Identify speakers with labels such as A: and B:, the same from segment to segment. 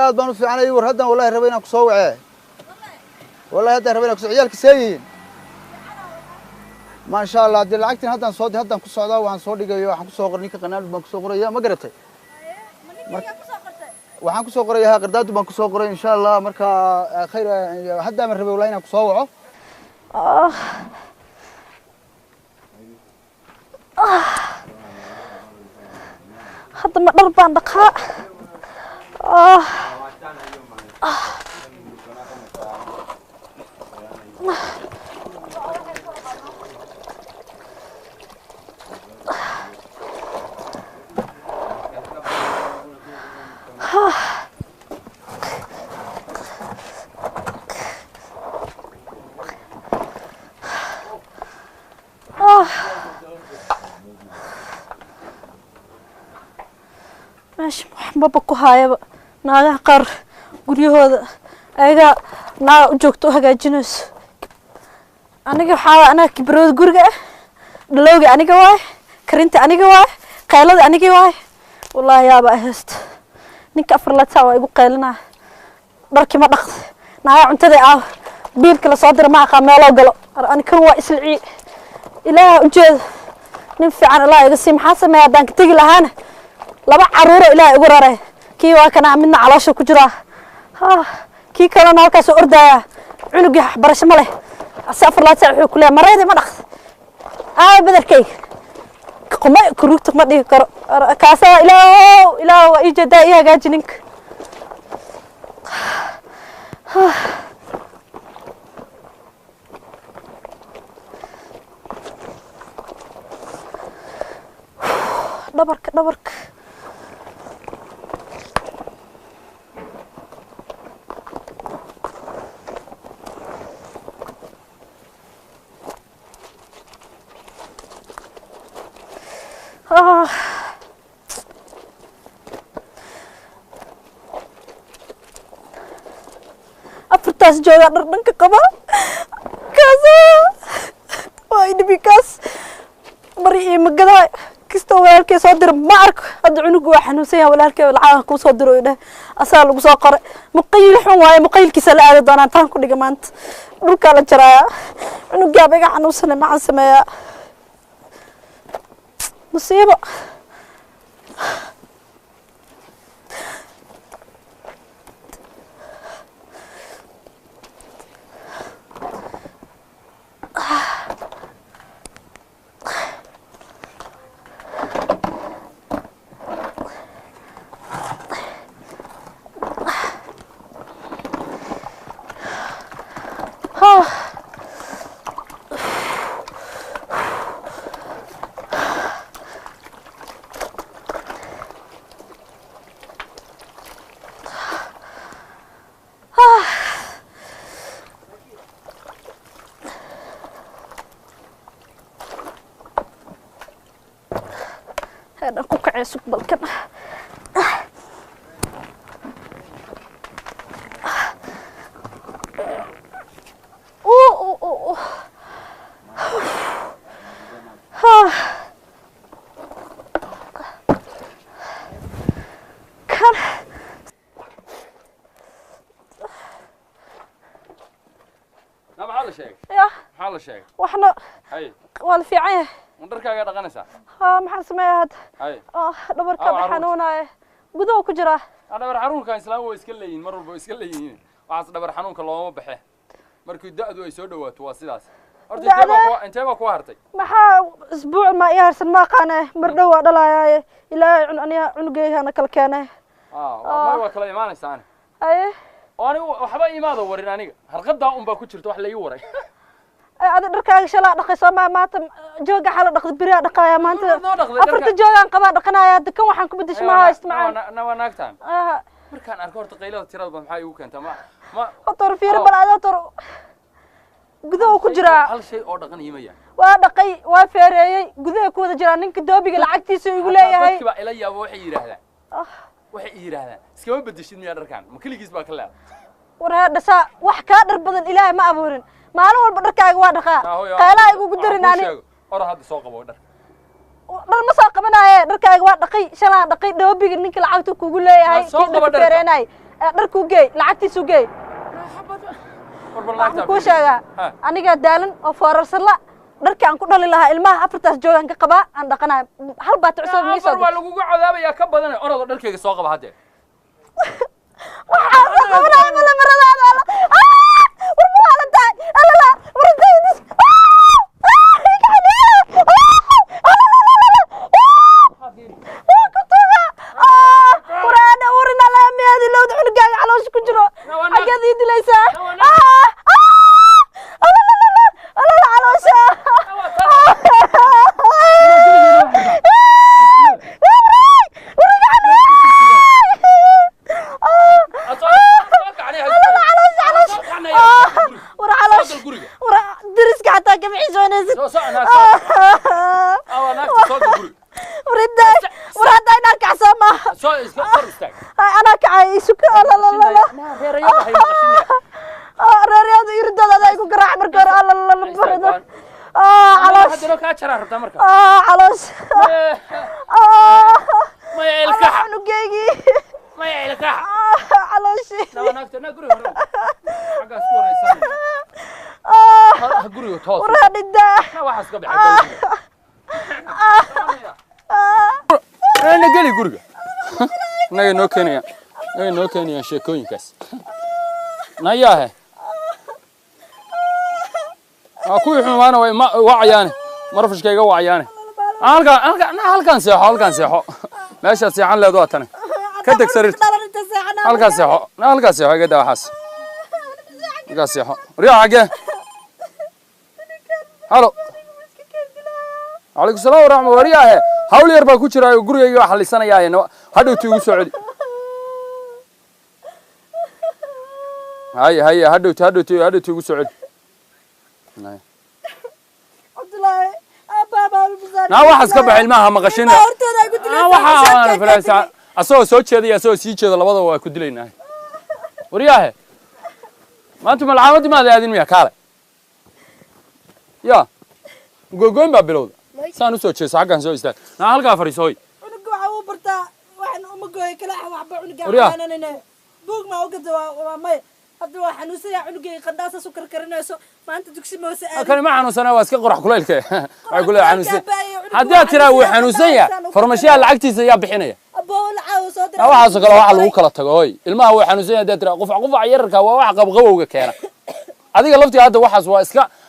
A: Aad baan u fiicanay war haddaan wallahi rabay inaan ku soo wacee. Wallahi haddaan rabay inaan ku soo ciyaalka see yihiin. Maasha Allah, dee lacagtiin haddaan soo haddaan ku socdaa waxaan soo dhigayo waxaan ku soo qoray ninka qanaad baan ku soo qoraya ma garatay? Waxaan ku soo qorayaa haa qardaadu baan ku soo qoray insha Allah marka khayr haddaan rabay wallahi inaan ku soo waco.
B: Hadda ma dhar baan dhaqaa. Meesha waxbaba ku haayaba naagaha qaar guryahooda ayagaa naaga u joogto u hagaajinayso. Aniga waxaa anaa kibrooda guriga ah, dhalowga aniga waay, karinta aniga waay, qaylada aniga waay. Wallaahi yaaba ay haysto ninka 4 saac waa igu qaylinaa. Dharkii ma dhaqda, naaga cuntada aaw, biilka lasoo dira ma aqaan meeloo galo. Ani kan waa islicii ilaaha ujeeda nin fiican Allah iga sii. Maxaa sameeya haddaan ka tegi lahaana laba caruuro ilaahay ugu raray. Kii waa kana midna caloosha ku jiraa, kii kalena halkaasoo ordaya. Cunugii waxbarasho ma leh, ase 4 saac wuxuu ku leeyahay mareedi ma dhaqda aawa badarkayga kuma kuruugta ma dhigi karo. Kaasaa ilaahow ilaahow waa ii jeedaa ii hagaaji ninka. Dhabarka dhabarka afartaas joogaa dhar dhanka qaba kaas waa idhibi kaas bari iyo magadaa kastoo walaalkay soo dira ma arko. Hadda cunugu waa xanuunsan yahay, walaalkay lacagaha kuu soo diro dheh asaa lagu soo qoray. Muqayil xun waaye, muqayilkiisa la aadi doonaa taan ku dhiga maanta dhulkaa la jarayaa. Cunugaaba iga xanuunsanay, maxaan sameeyaa? Musiibo. Heedhan ku kacee sug balkan. Kan
C: maxaa la sheegay?
B: Ya
C: maxaa la sheegay?
B: Waxna
C: hay
B: waa la fiican yahay.
C: Ma dharkaagaa dhaqanaysaa?
B: Haa, maxaan sameeyaa hadda?
C: Hay
B: dhabarka
C: Aaw,
B: ba
C: carruurta.
B: xanuunaya gudaha ku jiraa.
C: Dhabar xanuunka islaam way iska leeyihiin, mar walba way iska leeyihiin. Waxaas dhabar xanuunka looma baxe markii da'du ay soo dhawaato, waa sidaas horta. Intee baa
B: Da'da?
C: ku intee baa ku hartay?
B: Maxaa isbuuc ma ii harsan ma aqaane, mar dhow waa dhalayaaye. Ilaahay cun aniga cunugeygana kala keenay.
C: Waa mar waa kala imaanaysaane.
B: Haye
C: oo anigu waxba imaada warin, aniga harqadaa un baa ku jirta wax la ii waray.
B: Adi dharkaaga shalaa dhaqay soo maa maanta jooga xala dhaqday beriyaa dhaqaaya maanta.
C: Noo dhaqday
B: afarta
C: dharka.
B: Joogaan qabaa dhaqanaya hadda kan waxaan ku bedeshay ma haysto macaan.
C: Na waa naagtaan markaan arko horta qaylada tirada badan maxaa igu keentaa ma
B: Hotor fiir bal adoo tor gudaha ku jiraa.
C: Hal shay oo dhaqan iimaya.
B: Waa dhaqay, waa feereeyey, gudaha ku wada jiraa. Ninka doobiga lacagtiisa igu leeyahay.
C: Dadki baa ila yaabo, waxay yidhaahdaan iskama bedeshid miyaa dharkan, ma keligiis baa ka leeda?
B: War heedhasaa wax kaa dhar badan ilaahay ma abuurin. Maalin walba dharkaaga waa dhaqaa, qaylaha igugu darin. Ani
C: ora hadda soo qabo dharka.
B: Dhar ma soo qabanaaye, dharkaaga waa dhaqay, shalaan dhaqay. Dhoobiga ninka lacagta kugu leeyahay
C: Ma soo
B: kii
C: qabo
B: dharka
C: dharka.
B: feereenay Dharkuu geey, lacagtiisuu geey. Waxaan kuu sheegaa anigaa daalan oo foorarsan la dharkii aan ku dhali lahaa ilmaha afartaas joogaan ka qabaa aan dhaqanayo hal baati cusub ma soo.
C: Waa lagugu cadaabayaa ka badan orodoo dharkayga soo qaba haddee.
B: Waxaa soo qabanaya mala maradaada alla war ma waalan tahay allala waradaydis waa ku tuga waraana urina laamiyaadi lowda cunugaaga caloosha ku jiro xaggeed ii dilaysaa alala caloosha. Deriska xataa kama xishoonaysid. War hadda inaan kacsaa maaha, anaa kacay isuka alalalala reeryadu iridooda adaa igu garaac marka hore alalala barida caloosh caloosh cunugeygii calooshii waraa dhintaa.
C: Na geli guriga, naga noo keenaya, naga noo keenayaan sheekooyinkaas. Nayaahe kuwii xumaana way wacayaane, marfashka iga wacayaane. Halkaan halkaan halkaan seexo, halkaan seexo, meeshaad seexan leed waa tane. Ka deg sariirta, halkaan seexo, halkaan seexo, iga daa waxaas, halkaan seexo. Riyaa xaggee? Halo, calaykum salaam waraxma. Wariyaahe, hawl yar baa ku jira gurigayga waa xalisanayaaye, hadhowti igu soo celi. Haye haye, hadhowti hadhowti hadhowti igu soo celi. Naa waxaas ka bax, ilmaha maqashin waxaa asagoo soo jeedaya asagoo sii jeeda labadaba waa ku dilaynaa. Waryaahe, maanta malcaamadii maada aadin miya? Kaale ya gogoyn baa bilowda. Saan usoo jeeso, xaggaan soo istaag. Naa halkaa fadhiiso hoy.
B: Cunuga waxa uu bartaa waxan uma gooyo kala waxba cunuga xanaananayna buug ma uga waa may. Hadda waa xanuunsanaya cunugayga, qandhaasa su karkarinayso maanta dugsi moose aadin.
C: Kani ma xanuunsana, waa iska qorax kulaylka. Waxay ku leeyahay xanuunsan. Haddii aad tiraa wuu xanuunsan yahay, farmashiyaha lacagtiisa yaa bixinaya? Waxaasoo kale waxa lagu kala tago hoy. Ilmaha wuu xanuunsan yahay haddaad tiraa, qufac qufac yararka waa wax qabqabowga keena. Adiga laftiga hadda waxaas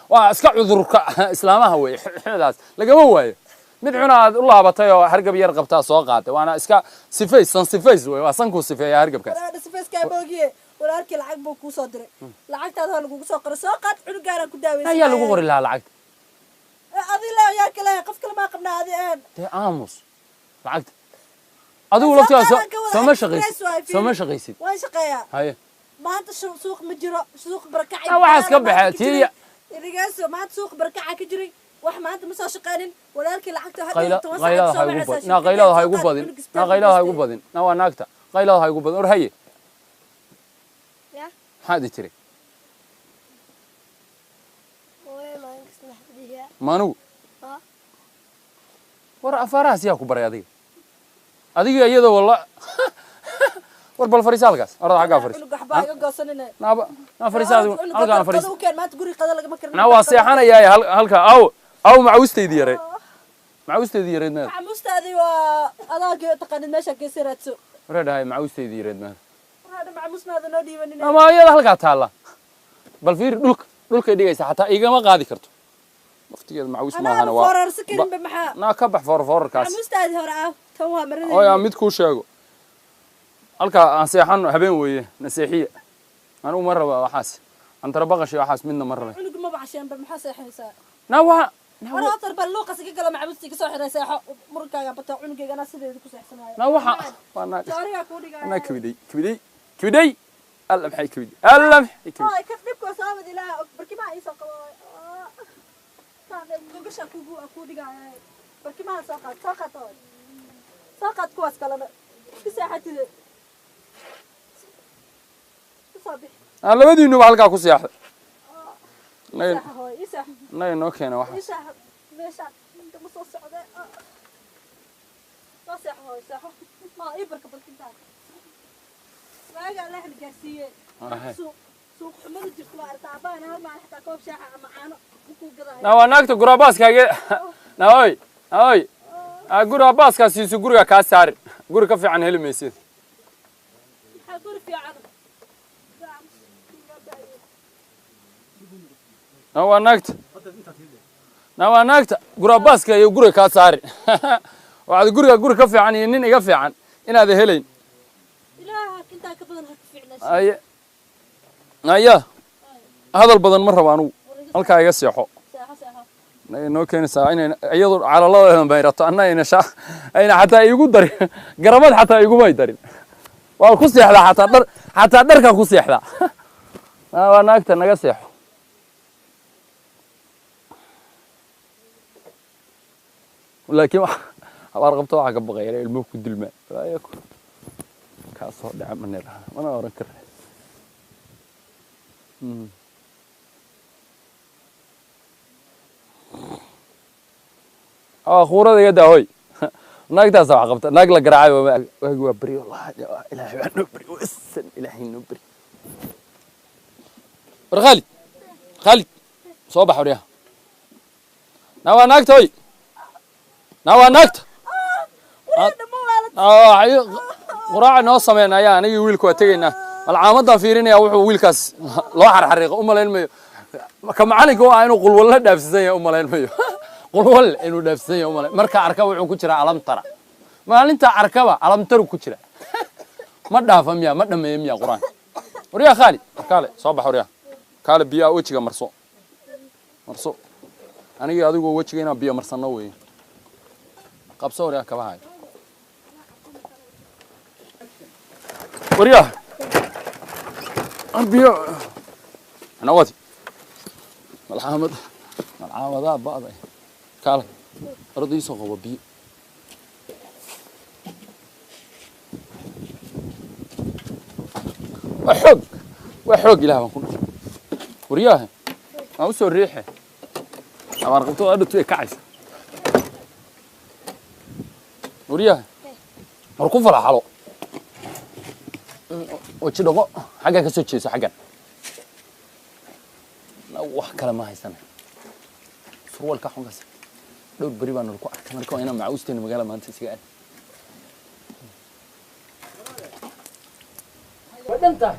C: waa iska cudurka islaamaha wey, xdaas lagama waayo. Mid xuna aad u laabatay oo hargab yar qabtaa soo qaatay, waana iska sifays, san sifays wey, waa sankuu sifeeya hargabkaas.
B: Walaalkii lacag buu kuu soo diray, lacagtaada waa lagugu soo qoray, soo qaad cunugaana ku daaweysa.
C: Ayaa lagu qori lahaa lacagta?
B: Adi la yaa kale, qof kale maa qabnaa adi een.
C: Dee aamus, lacagta adigu laftigaa sooma shaqaysid, sooma shaqaysid?
B: Waan shaqeeyaa.
C: Haye,
B: maanta suuq ma jiro, suuq barakaca
C: waxaas ka baxe tii
B: dhegeyso. Maanta suuq barakaca ka jiray, wax maanta ma soo shaqeynin. Walaalkii lacagta
C: qaylada ha igu badin, naa qaylada ha igu badin, naa qaylada ha igu badin, naa waa naagta, qaylada ha igu badin. Or haye, maxaad i tiri maanugu? War afaarahaas yaa ku baray adiga? Adiga iyadoo walla. War bal fariisa halkaas, orada xaggaa fariis. Naa fariisa adigu halkaan fariis. Naa waa seexanayaa halkaa. Aw aw, macawisteydii yareed, macawisteydii yareed meed?
B: Macawistaadii waa adaa taqaanid meesha geesi raadso.
C: Waree dhahay, macawisteydii yareed meed?
B: Macawismaada noo dhiibanin
C: ama iyada halkaa taalla. Bal fiiri, dhulka dhulkay dhigaysa, xataa igama qaadi karto waqtigeeda. Macawis maahana waa naa ka bax foorfoorarkaas. Oy, aan mid kuu sheego, halkaa aan seexano habeen weeye, naseexiya. Anigu ma raba waxaas antara baqash iyo waxaas midna ma rabay. Naa waa naa waxa waa naa kibidhay kibidhay kibidhay. Alla maxay kibidhay, alla maxay kibidhay.
B: Barkimaha soo qaad, soo qaad, soo qaad kuwaas kalena, iska seexatide, iska soo bixi.
C: Labadiinuba halkaa ku seexda. Naga noo keena waxaas.
B: Meeshaan ma soo socde, soo seexo hooy, seexo ma ii barka barkintaan. Waaga Allah na gaarsiiye. Suuq xumada jirta waa aragtaa aabbahan hal maalin xataa koob shaaxa ama caano makuu gadaayo.
C: Na waa naagta gurabaaskaaga. Na oy, oy. Gurabaaska siiso guriga kaa saari. Guri ka fiican heli maysid.
B: Maxaa guri fiican?
C: Na waa naagta. Na waa naagta gurabaaska iyo guriga kaa saari. Waxaad guriga guri ka fiican iyo nin iga fiican inaad helayn.
B: Ilaaha intaa ka badan ha ku fiicnaa.
C: Aye. Aya. Hadal badan ma rabo anugu. Halkaa iga seexo.
B: Seexo seexo.
C: Inoo keenaysaa inay iyadu calaladeeda mayrato anna ayna sha ayna xataa iigu darin garamad xataa igumay darin. Waa ku seexdaa xataa dhar xataa dharka ku seexdaa. Waa naagta naga seexo. Laakiin habaar qabto waxaa ka baqaya inay ilmuhu ku dilmaan. Kaa soo dhaca ma niraha mana oran kara. Khuurada iga daa hoy. Naagtaas wax qabta naag la garaacay waagi waa beri wallahi ilaahay waa noo beri wasan ilaahay noo beri. War Khalid Khalid soo bax waryaha. Na waa naagta hoy. Na waa naagta. Quraaca noo sameyn ayaa anigii wiilku waa tegaynaa. Malcaamadaan fiirinaya wuxuu wiilkaas loo xarxariiqo u malayn mayo. Ka macalinka waa inuu qulwalle dhaafsiisan yahay u malayn mayo. Qulwalle inuu dhaafsiisan yahay u malayn. Marka arka wuxuu ku jiraa alamtara. Maalinta arkaba alamtaru ku jira. Ma dhaafa miya ma dhameeyo miya quraan. Waryaa Khalid kaale soo bax waryaa. Kaale biyaa wejiga marso. Marso. Anigii adigoo wejiga inaan biyo marsano weeye. Qabso waryaa kabaha. Waryaa. Biyo. Ana wadi. Malxaamad. Malxaamadaa ba'day. Kaale. Ardii soo qabo biyo. Waa xoog. Waa xoog ilaah baan ku dhufay. Waryaha. Ma u soo riixe. Abaar qabto adhatu ay kacaysa. Waryaha. War ku falaxalo. Waji dhaqo xagga ka soo jeeso xaggan. Wax kale ma haysana. Surwaalka xunkaas. Dhowr beri baan ku arkay marka waa inaan macuusteena magaalada maanta isaga aad. Wadanta.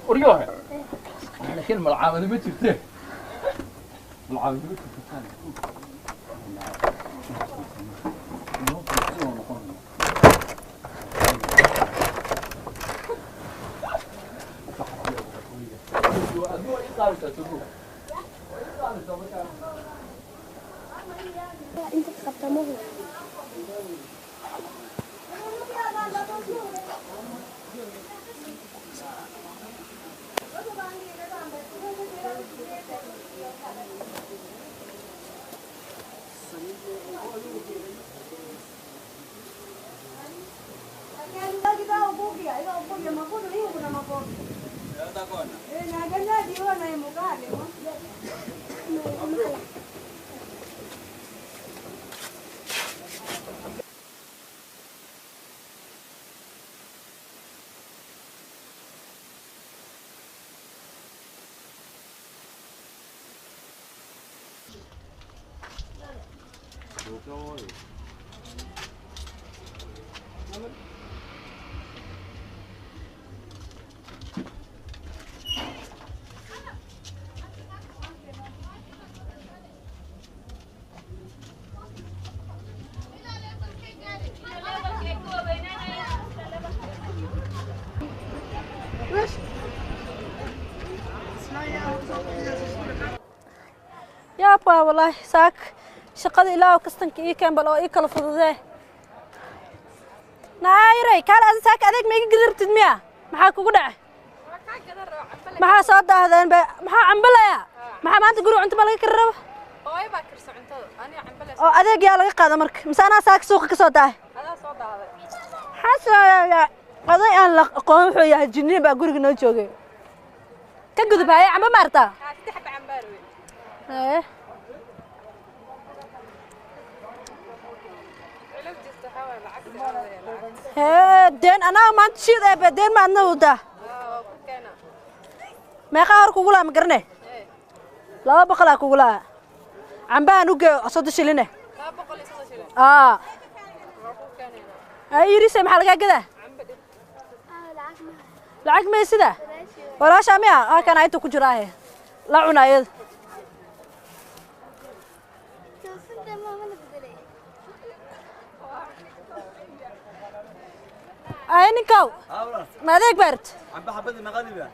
C: Waryaha. Laakiin malcaamada ma jirtee. Malcaamada ma jirto.
D: Inta qabta ma hubo.
B: Yaabaa wallaahi saak shaqada ilaahu kastanka ii keen bal oo ii kala fududee. Naayiray kaal aad saak adeeg ma iga gadartid miya? Maxaa kugu dhacay? Maxaa soo daahdeen ba? Maxaa cambalaya? Maxaa maanta guriga cunto ma laga kari rabo?
E: Hooyo baa karsa cuntada, aniga cambalaya.
B: Oo adeeg yaa laga qaada marka? Mise anaa saak suuqa ka soo daahay?
E: Adaa soo daahday.
B: Xasoo Oday aan la aqoon wuxuu yahay jinni baa guriga noo joogay. Ka gudub haye camba maarta.
E: Haa, saddex xaba cambaar wey.
B: Haye.
E: Cilad jirta waxaa waaye lacagta aadaya lacagta.
B: Hee, deen anaa maanta shiid ee deen ma adna wadaa.
E: Haa, waa ku keena.
B: Meeqa hor kugu laa ma garanay?
E: Ee,
B: 200 aa kugu laa. Cambahan u gee 30 shiline.
E: 230 shilin.
B: Aa.
E: Waa ku keenaynaa.
B: Ay yiriise maxaa lagaa gadaa?
E: Camba dhib.
B: Lacag ma sida? Walaasha miya? Aa kana inta ku jira ah. La cuna iyada. Ay ninkow. Ma adeeg baart?
F: Camba xabadii maqadiba.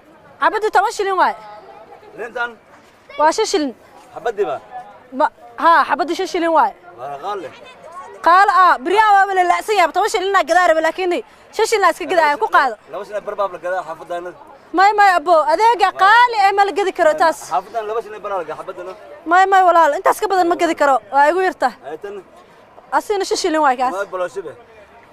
B: Xabadii 10 shilin waay.
F: Lintan
B: Waa 5 shilin.
F: xabadiba.
B: Ma haa xabadii 5 shilin waay.
F: Waa qaali.
B: Qaal ah beriyaa waa wala la'san yahay 10 shilin naa gadaa raba laakiin 5 shilin iska gadaaya ku qaado.
F: 2 shilin barbaab la gadaa xaafadana.
B: May may abo adeega qaali ee ma la gadi karo taas.
F: Xaafadan 2 shilin baraa la gadaa xabadana.
B: May may walaal intaas ka badan ma gadi karo waa igu yarta.
F: Aytan
B: Asina 5 shilin waay kaas.
F: ma boloshibe.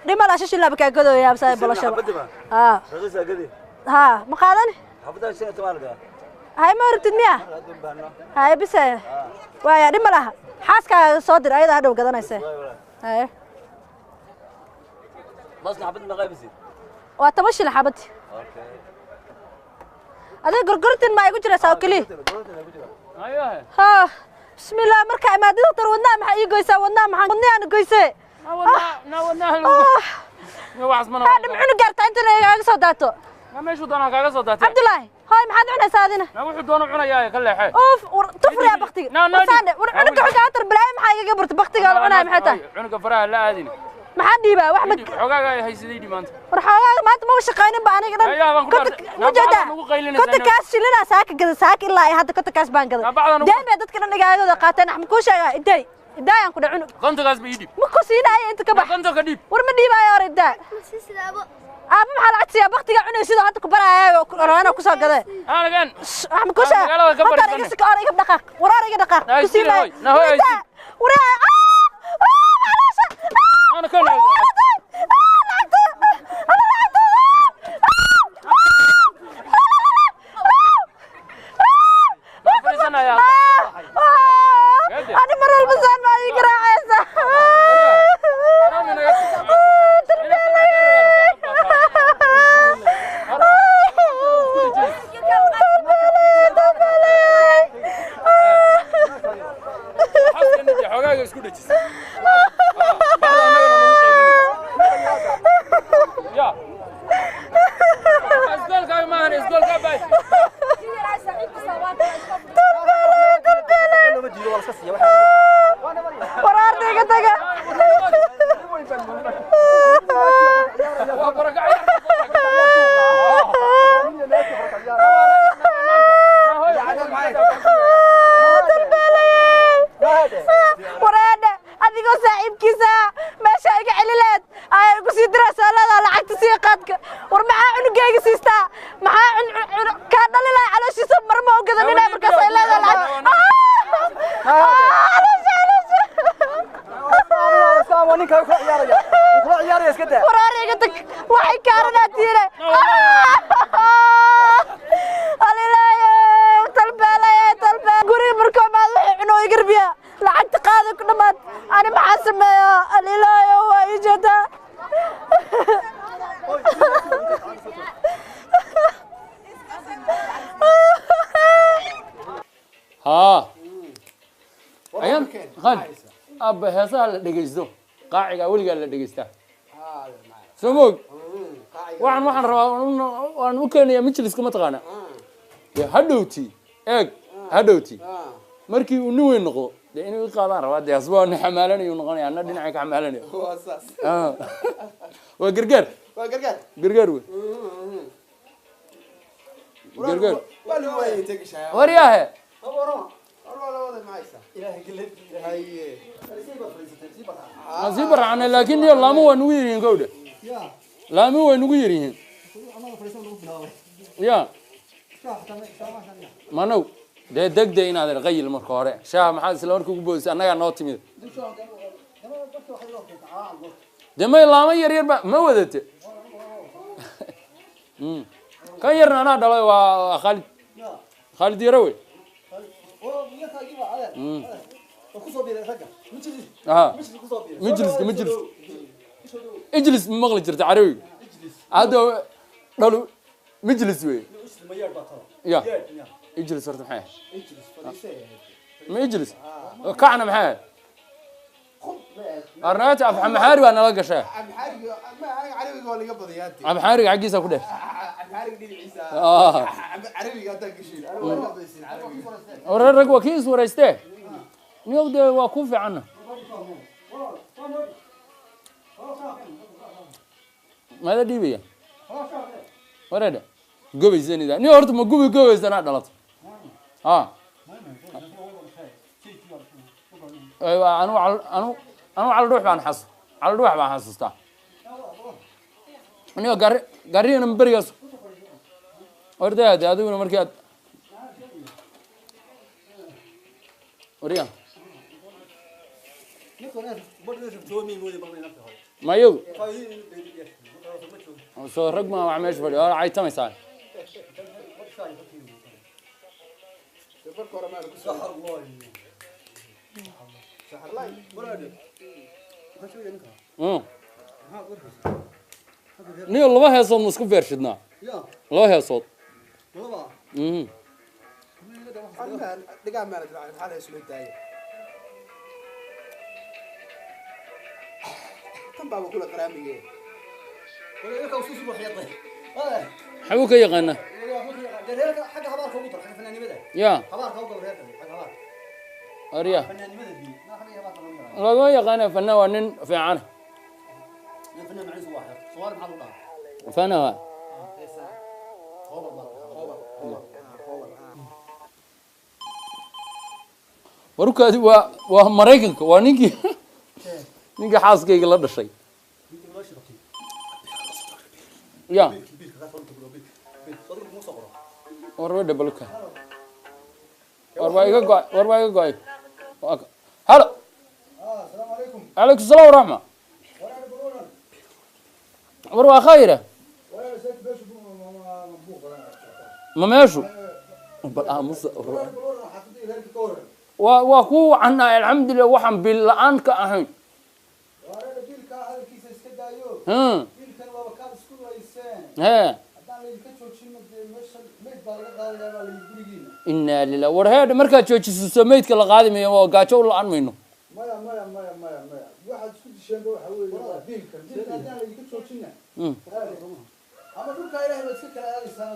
B: Dhima la 5 shilin baa ka gadooyaa bas bolosho.
F: Xabadiba.
B: Haa
F: Raqiis gadi.
B: haa ma qaadani?
F: Xafadan 15 la gadaa.
B: Hay ma rabtid miya?
F: Hadda baahno.
B: Hay bise. Waaya dhima laha. Xaaskaaga soo dir ayada hadhow gadanaysa. Hay.
F: Basna xabad ma qaybisi.
B: Waa 10 shilin xabadii.
F: Okay.
B: Adiga gorgortin ma igu jiraysaa oo keliya.
C: Hayahe.
B: Haa bismillah marka imaadada tar wadnaha maxaa ii goysaa wadnaha maxaa wadnaha goysee.
C: Na wadnaa na wadnaa lagu. Ma waxas mana.
B: Haa dhim cunug gaarta inta igaaga soo daato.
C: Na meeshu doonaa kaaga soo daatay.
B: Cabdullaahi hooy maxaad cunaysaa adina?
C: Na wuxuu doono cunayaa ka leexee.
B: Oof war tufriyaa baktiga.
C: Na na.
B: Warsaane war cunuga xoggaa tar balaayo maxaa igaga burta baktiga la cunaya maxay tahay?
C: Cunuga faraha la aadin.
B: Maxaa dhiibaa wax ma
C: Xogaaga ay haysaday dhimaanta.
B: war xoogaa maanta ma shaqaynin ba aniga dhan.
C: Ayaa baan ku dhaartay.
B: Ma jeedaa?
C: Ugu qaylinaysaa.
B: Konta kaas shilinaa saaka gada saaka ilaa ay hadda konta kaas baan gaday.
C: Bacdan ugu-
B: Deen bay dadka dhan igaagooda qaateen wax ma kuu sheegaa iday idaay aan ku dhac cunug.
C: Kontogaas ba ii dhib.
B: Ma ku siinaayo inta ka bax.
C: Konto ka dhib.
B: War ma dhiibaayo hor idaa. Aaba maxaa lacag siiyaa baktiga cunay sidoo hadda ku baraayo oo ku soo gaday.
C: Anagan.
B: Wax ma kuu sheegaa?
C: Magaalada ka
B: Horta
C: barisanay.
B: iga sika or iga dhaqaaq. War or iga dhaqaaq.
C: Na
B: Ku
C: isii
B: siinaayo.
C: hooy. Na hooy
B: War idaa. War
C: Ana ka fariisanayaa.
B: Ani mar walba saan baa ii garaacaysa.
C: Xogaaga isku dhejisay. Bacda annagana nagu qaylinaysa. Ya. Isgoolkaaga maahan isgoolkaa baa.
A: Lama diido waa la iska siiya.
B: War ardayga taga.
C: Waa barakacay.
B: Wareedhe adigoo saaxiibkiisa meesha iga celileed ayaa igu sii diraysaa leedaa lacagta sii qaadka. War maxaa cunugayga siistaa? Maxaa kaa dhali lahaa calooshiisa marma u gadaninaa markaas ay leedahay lacag. Caloosha caloosha.
A: Ninka kula ciyaaraya. Kula ciyaaraya iska daa.
B: War ariga tag waxay kaaranaa tiire. Alilaayo talbeelaya talbeel guriga markuu imaado wixii cuno iga rabiyaa lacagta qaada ku dhammaad ani maxaa sameeyaa alilaayo waa ii jeedaa.
C: Haa. Ayaan qan. Abba heesaha la dhegeysto. Qaaciga weligaa la dhegeystaa. Soo moog. Waxaan rabaa waan u keenayaa majliska ma taqaana. Dee hadhowti eeg hadhowti markii uu nin weyn noqdo dee inuu i qaadaan rabaa dee asbaa na xamaalanayo noqonaya anna dhinacay ka xamaalanayo.
A: Waa saas.
C: Waa gargaar.
A: Waa gargaar.
C: Gargaar wey. Gargaar.
A: Waa lagu waayay tegishaa.
C: Waryaahe. Waan sii baracnay laakiin iyo laamu waa nugu yaryihiin gowdha. Laamu way nugu yaryihiin. Ya. Manow dee degdeg inaad qayil marka hore. Shaaha maxaa isla markii ugu boodisay annagaa noo timid. Dee may laamo yar yar ba ma wadate. Kan yarna anaa dhalay, waa Khaalid, Khaalid yaro wey. Aha, majliska, majliska ijlis ma maqli jirta carabiga? Hadda dhalu majlis wey. Ya ijlis horta maxay ahayd? Ma ijlis kacna maxay ahayd? Arnaata afxamaxaari baa nala gashay. Amxaariga xaggiisa ku dheer. Hore rag waa kii is waraystee niyow, dee waa ku fiicanna. Maada dhiibaya wareedha gobaysanida niyo horta ma gubi gobaysanaa dhalato. A anu anu anu caldhuux baan xas caldhuux baan xasuustaa niyo gari gariyana berigaas ordaya de adiguna markii aad warya ma iyagu soo rag ma wax meesha fadhiyo waa caytamaysaa. Niyo laba heesood ma isku feershidnaa? Laba heesood. Xabuu ka yaqaanaa ya arya lagama yaqaana. Fanaan waa nin fiican fanaan waa warukaadi waa Maraykanka, waa ninkii xaaskayga la dhashay ya war wedha baluka war waa iga go-ay, war waa iga go-ay. Halo, calaykum salaam waraxma. War waa khayra ma meeshu bal aamusa. Waa ku wacanaa, alxamdulilah, waxaan bil la-aan ka ahayn. He inaa lilah. War heedha markaad joojiso maydka la qaadi mayo oo gaajo u la-aan mayno.
A: Maya maya maya maya maya, waxaad isku disheenba waxa weeye waa biilkan. Biilka haddaan laydinka joojina ama dhulka Ilaahay baad iska kala aadaysaan.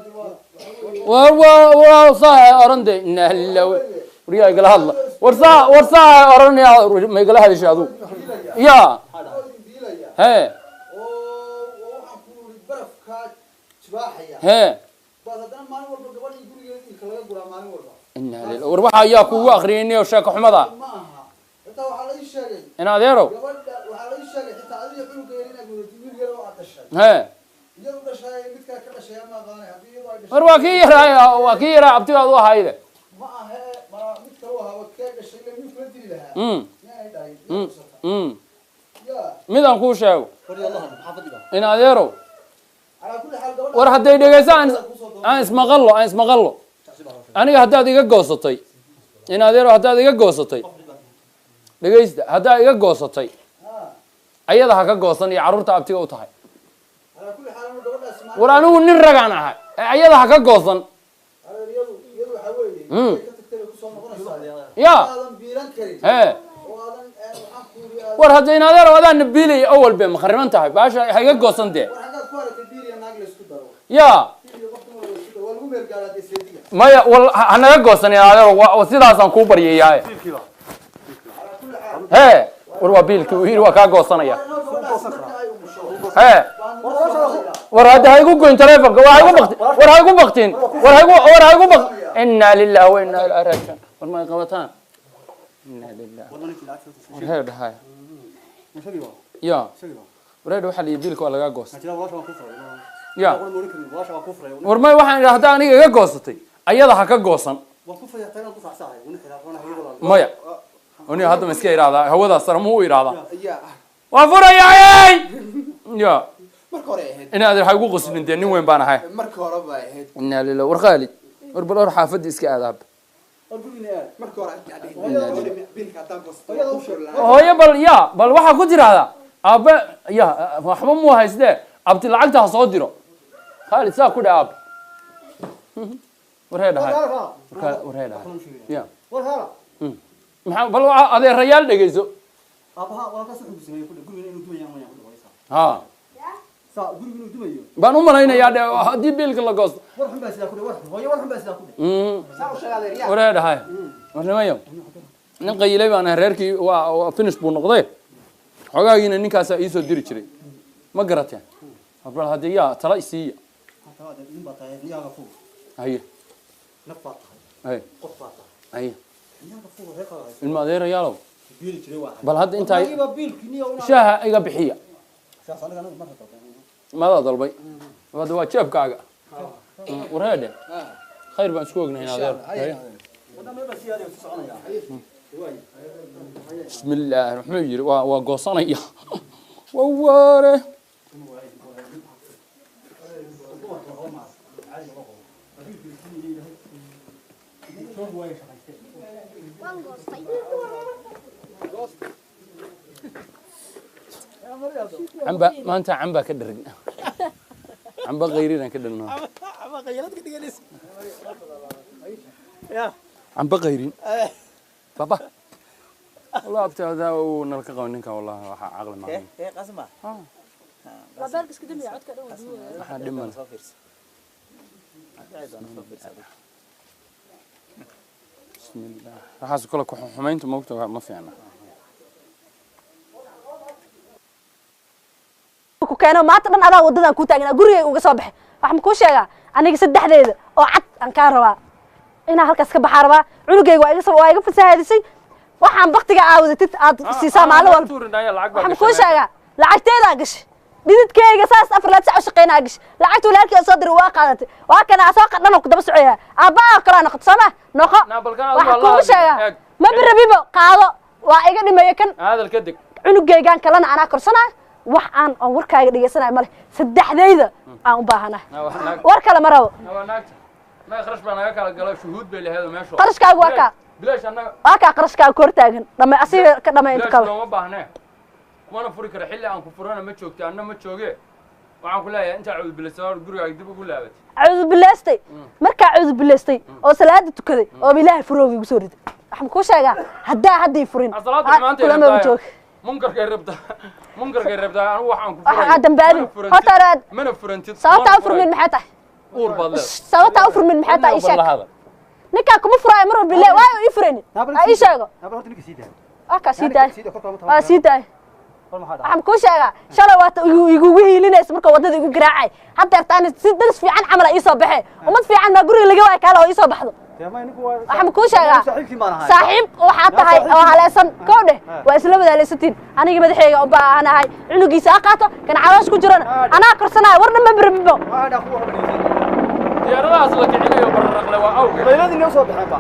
A: Waa
C: war waa saa oran de inaa lilah. Waryaa igala hadla, war saa, war saa oranaya ma igala hadasha adigu ya
A: idin biilaya
C: he
A: oo waxaan ku uri barafkaa jibaaxaya
C: he
A: baad haddana maalin walba gabadhii gurigeeda ilka laga guraa maalin walba.
C: Inaa lilah. War waxa ayaa kugu akriyay niyo sheeko xumada?
A: Ma aha, xitaa waxaa la ii sheegay
C: in adeerow
A: gabadha waxaa la ii sheegay xitaa adiga cunuga yar inaad wadatid wiil yar oo aad dhashay
C: he
A: iyadu dhashay midkaa ka dhashay ama aqaanay haddii iyadu ay dhashay.
C: War waa kii yaraa, waa kii yaraa abtigaad u ahayde.
A: Ma ahe, ma mid kale u ahaa kee dhashay ila miyuu kula dili lahaa miyaanay dhalin ya.
C: Mid aan kuu sheego in adeerow
A: calaa kulli xaal gabadha
C: war hadday dhegeyso aan ismaqallo, aan ismaqallo. Aniga haddaad iga goosatay in adeerow, haddaad iga goosatay, dhegeysta, haddaad iga goosatay ayada ha ka goosan iyo carruurta abtiga u tahay.
A: Calaa kulli xaal anu gabadhaas maalin
C: War anigu nin ragaan ahay ee ayada ha ka goosan.
A: Iyadu waxa weeye way ka tagtay bay kusoo noqonaysaa
C: ya
A: aadan biilan karin
C: he
A: oo aadan waxaan ku uri aadan
C: War hadda in adeerow adaana biilaya awal bay makhariban tahay baasha ha iga goosan dee.
A: War xaggaad ku aragtay biil iyo naag la isku daro?
C: Ya
A: biil iyo qof dumar la isku daro waa lagu meel gaaraa dee seediga.
C: Maya wal ha naga goosan in adeerow, sidaasaan kuu baryayaaye he. War waa biilkii uu yidhi waa kaa goosanaya he. War hadda ha igu goyn taleefonka, war ha igu bakti, war ha igu baktin, war ha igu, war ha igu bak. Inaa lillahi wa inaa ilaihi raajicuun. War ma ay qabataan? Inaa lillahi. War hee dhahay ya wareedha waxaa la yidhi biilka waa lagaa goosta ya. War may waxaan idhi haddaa aniga iga goosatay ayada ha ka goosan. Maya aniga hadda ma iska idhahdaa hawadaas sare muu idhahdaa
A: ya
C: waa furayaa ey ya.
A: Marka hore ahayd.
C: Inaad waxay ugu qoslin dee nin weyn baan ahay.
A: Marka hore baa ahayd.
C: Inaa lillahi war Khaalid war bal war xaafadda iska aadaab.
A: Marka hore
C: Hooyo bal yaa bal waxaa ku tiraahdaa aabbe yaa waxba muu haystee abti lacagta ha soo diro. Khaalid saa ku dheh aabbe. Warhee dhahay. Warhee dhahay. Ya. Maxaa bal waxa adeerayaal dhegeyso.
A: Aabaha waa ka soo xubsanay ku guriga inuu dumayo ama ku dhawaysa.
C: Ha.
A: Saa guriga inuu dumayo.
C: Baan u malaynayaa dhe haddii biilka la goosto.
A: War xun baa sidaa ku dheh war hooyo war xun baa sidaa ku dheh. Saa u sheeg adeeryaal.
C: Warhee dhahay. Warnimayo. Nin qayilay baan ahay reerkii waa finish buu noqday. Xogaagiina ninkaasaa ii soo diri jiray. Ma garateen. Bal haddii yaa tala isiiya.
A: Nin baa tahay niyaaga fog.
C: Haye.
A: Naf baa tahay.
C: Haye.
A: Qof baa tahay.
C: Haye.
A: Niyaaga fog reer qaaday.
C: Ilma adeerayaalow.
A: Biil jiray waa.
C: Bal hadda intaa shaaha iga bixiya.
A: Saas aniga anagu marka dalbay.
C: Madaa dalbay. Hadda waa jeebkaaga. Wareedhe. Khayr baan isku ognahay adeer. Bismillaah muxuu yiri waa goosanaya. Waa waare. Camba maanta camba ka dharg. Camba qayriran ka dharno.
A: Camba qayrad ka dhiganaysa. Ya.
C: Camba qayrin. Baba. والله abta hada uu nal ka qaban ninka wallahi waxa aqli ma.
F: Ee qasma.
C: Ha.
B: Labeelka iska damiya codka dhan waa.
C: Waxa dhiman. Bismillah. Waxaas kala ku xumaynta moogta ma fiicna.
B: Ku keeno maanta dhan adaa wadadan ku taagnaa gurigayga uga soo baxay. Waxaan ku sheegaa aniga saddexdeeda oo cad aan ka rabaa inaa halkaas ka baxaa rabaa cunugayga waa iga fasahaadisay waxaan waqtiga aawadatid aad siisaa maalin walba. Waxaan ku sheegaa lacagteeda gashay dhididkayga saas 4 saac u shaqeynaa gashay lacagta walaalkii soo diray waa qaadatay waa kana soo qadhan oo ku daba socoyaa aabbaha kala noqoto sama noqo. Waxaan ku sheegaa ma birabibo qaado waa iga dhimeeyo kan
C: hadal ka deg
B: cunugaygan kalena anaa korsanaa wax aan oo warkaaga dhageysanayo male saddexdayda aan u baahanahay war kale ma rabo.
C: Ma kharash baa naga kala galo shuhuud bay lahayd meesha
B: qarashkaagu waa kaa
C: bilaash annaga
B: waa kaa qarashkaagu ka hortaagan dhame asiga ka dhame inta kale
C: looma baahnee kumana furi karo xilli aan ku furana ma joogto anna ma jooge waxaan ku leeyahay intaa cuudu bilaysan gurigaaga dib ugu laabatay
B: cuudu bilaystay markaa cuudu bilaystay oo salaada tukaday oo ilaahay furooga igu soo riday waxaan kuu sheegaa haddaa hadday furin
C: kulama joog munkarkay rabtaa munkarkay rabtaa anigu waxaan ku furay
B: waxaa dambaabin horta araad
C: mana furantid
B: sababtaa u furmin maxay tahay
C: uur baad leedahay
B: sababtaa u furmin maxay tahay ii sheeg ninkaa kuma furaayo mar walba le waayo ii furaynin ha ii sheego waa kaa sii daay waa sii daay waxaan kuu sheegaa shalay waata igugu hiilinaysa marka waddada igu garaacay hadda artaan si daris fiican camal ii soo baxee ummad fiican maa guriga laga waaya kaale oo ii soo baxdo waxaan kuu sheegaa saaxiib waxaa tahay oo halaysan kow dheh waa isla wada halaysantiin aniga madaxeyga u baahanahay cunugiisa ha qaato kan caloosh ku jirana anaa korsanayo war dhan ma birabibo
C: diyaaradahaas la kicinayo bararaqle waa awgeed
A: qayladii soo baxeen ba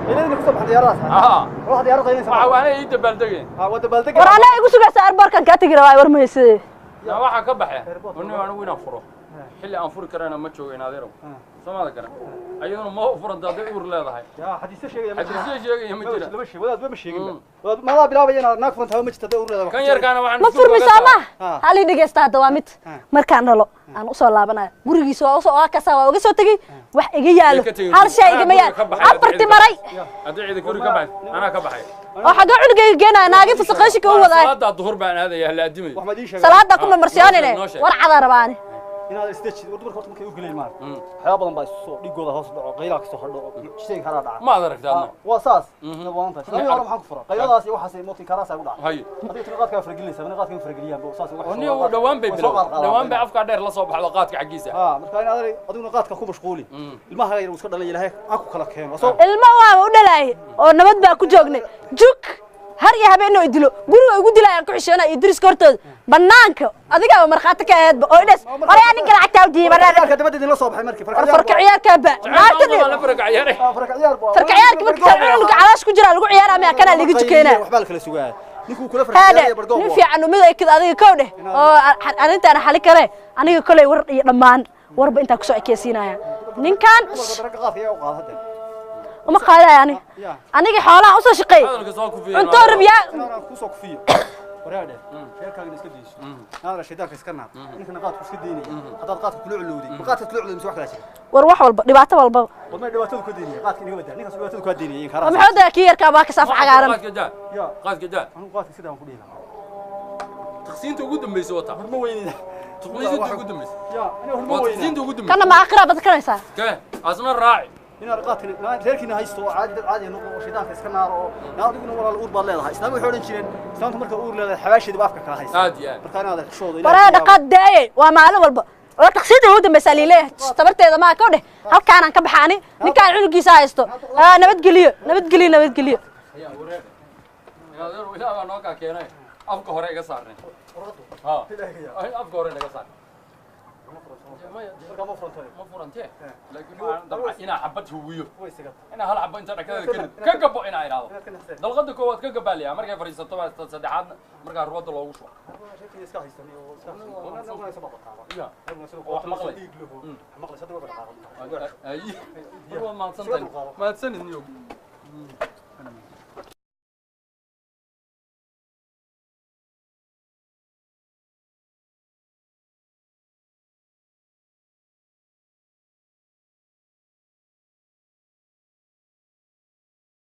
A: qayladii ku soo baxeen diyaaradahaas wax diyaarad qaynaysa
C: waxa waana ii dabaaldegeen
A: waa dabaaldegeen
B: war anaa igu sugaysa airportkan kaa tegi rabaa war ma haysadee
C: na waxa ka baxay anigu anigu inaan furo xilli aan furi karana ma joogo in adeerow Soomaalida garan ayaduna ma u furanta haday uur leedahay
A: yaa xadiisyo sheegaya
C: xadiisyo sheegaya ma jira
A: lama sheego wadaad ma sheegin wadaad ma la bilaabaya inaad naag furanta ma jirto haday uur leedahay
C: kan yarkaana waxaan
B: ma furmi sooma hal ii dhegeysta hadda waa mid markaan dhalo aan usoo laabanaya gurigiisa waa usoo waa kasaa waa uga soo tegey wax iga yaalo hal shay igama yaalo afarti maray
C: haddii ciida guri ka baxay anaa ka baxay
B: oo xagee cunugayga geenaya naagi fasaqeyshinka u wadaay
C: salaada duhur baan aadaya la adimayo
B: salaada kuma marsiyoonine war cadaa rabaani
A: inaad isdejid war dumarka horta markay u geleen maar waxyaabo badan baa isu soo dhigooda hoos dhaco qaylaa ka soo hadho jisayga haraa dhaca
C: ma ad aragtaa adna
A: waa saas waanta islaamii hore maxaan ku fura qayladaas iyo waxaas moogtin karaas ay u dhaca
C: haye
A: adiga tira qaadkaa faragelinaysa mana qaadka farageliyaan saas wax
C: oo niyo dhawaan bay bilow dhawaan bay afka dheer la soo baxdo qaadka xaggiisa
A: ha marka inaad adiguna qaadka ku mashquuli ilmaha yar uu iska dhalay ilaahay ha ku kala keeno
B: ilmo waa u dhalay oo nabad baa ku joognay juk har iyo habeen oo dilo guriga ugu dilayaan ku xishoona Idris hortooda banaanka adiga oo marxaati ka ahayd oo idhes hore ninka lacagta u diibay
A: marka dabada idin la soo baxay markii
B: farka ciyaarka ba naarta
C: farka ciyaar
A: farka ciyaar
B: farka ciyaarka marka cunuga calaash ku jira lagu ciyaar ama kana laga jukeena
A: waxba la kala sugaa Ninkuu kula
B: Haadhe,
A: farxiyay bargoob.
B: Nin fiican umid ay kid adiga kow dheh oo arrintaana xali kare aniga koley war iyo dhammaan warba intaa kusoo ekeysiinaya ninkan.
A: Ragga qaadka ayaa u qaada hadda.
B: Uma qaadaya aniga.
A: Ya.
B: Aniga xoolaha usoo shaqeey.
C: Hadalka soo kufiya.
B: Cunto rabyaa.
A: Inaan ku soo kufiyo. Waraadhe, reerkaagana iska dayso. Naadara shaydaanka iska naar. Ninkana qaadku iska daynaya. Haddaad qaadka kula culowday, ma qaadka kula culowday mise wax kala jira?
B: War wax walba dhibaato walbaba.
A: Wadmay dhibaatadu ka daynaya, qaadka inaga badaa. Ninkaas dhibaatadu kaa daynaya in
B: waa
A: karaa.
B: maxuu daa kii yarkaa baa kasaaf cagaaran.
C: Qaadka jaa.
A: Ya.
C: Qaadka jaa.
A: Anigu qaadka sidaan ku dhihi lahaa.
C: Taqsiinta ugu dambaysa wata.
A: Horma weynida.
C: Taqsiinta ugu dambaysa.
A: Ya, aniga horma
C: waa
A: weynida.
C: taqsiinta ugu dambaysa.
B: Kana ma aakhira bad kanaysaa?
C: Kee asna raaci.
A: Inaad qaadkan reerkiina haysto oo caadi dad caadi noqo oo shaydaanka iska naaro oo naa adiguna walaal uur baad leedahay. Islaamku waxay odhan jireen islaamtu marka uur leedahay xabaasheedu ba afka kala haysa.
C: Aad iyo aad.
A: Marka inaad xishoodo.
B: Waraa dhaqaad daayay waa maalin walba oo taqsiinta ugu dambaysa liileeyahay tabarteeda maa kow dheh halkaanaan ka baxa ani ninkaan cunugiisa haysto. Nabadgeliyo nabadgeliyo nabadgeliyo.
C: Ayaa wareer. Inaad ilaah baa noo kaa keenay. Afka hore iga saarnay. Ha. Ay, afka hore naga saar.
A: Marka ma furantay.
C: Ma furantee. Laakiin waxaan dabcan inaa xabad huwiyo.
A: Way sigata.
C: Inaa hal xabad inta dhakada ka rid. Ka gabo inaa idhaahdo.
A: Inaad ka naxseen.
C: Dalqada koowaad ka gabaaliyaa markay fadhiisato baa tan saddexaadna markaa ruwadda loogu shubo.
A: Reerkiina iska haystan oo iska haystan. Iska baqataaba.
C: Ya.
A: Raguna sidoo
C: Wax maqlay.
A: dhiig lahu. Wax maqlay saddex waa dhaqaaqo.
C: Ay. War waa mahadsantahay. Mahadsanid niyow.